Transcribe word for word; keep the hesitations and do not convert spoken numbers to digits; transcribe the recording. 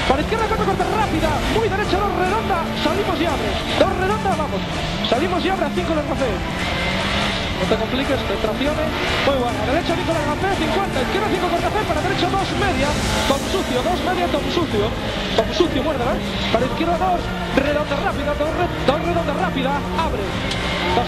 Para izquierda, corta, corta, rápida, muy derecha, dos redonda, salimos y abre. Dos redonda, vamos. Salimos y abre a cinco del Rafael. No te compliques, te traccione. Muy buena. Derecha, cinco larga, P, cincuenta. Izquierda, cinco corta, P, para derecha, dos media. Tom sucio, dos media, Tom sucio. Tom sucio, muerde, ¿eh? Para izquierda, dos. Redonda, rápida, dos, re- dos redonda, rápida. Abre. Dos.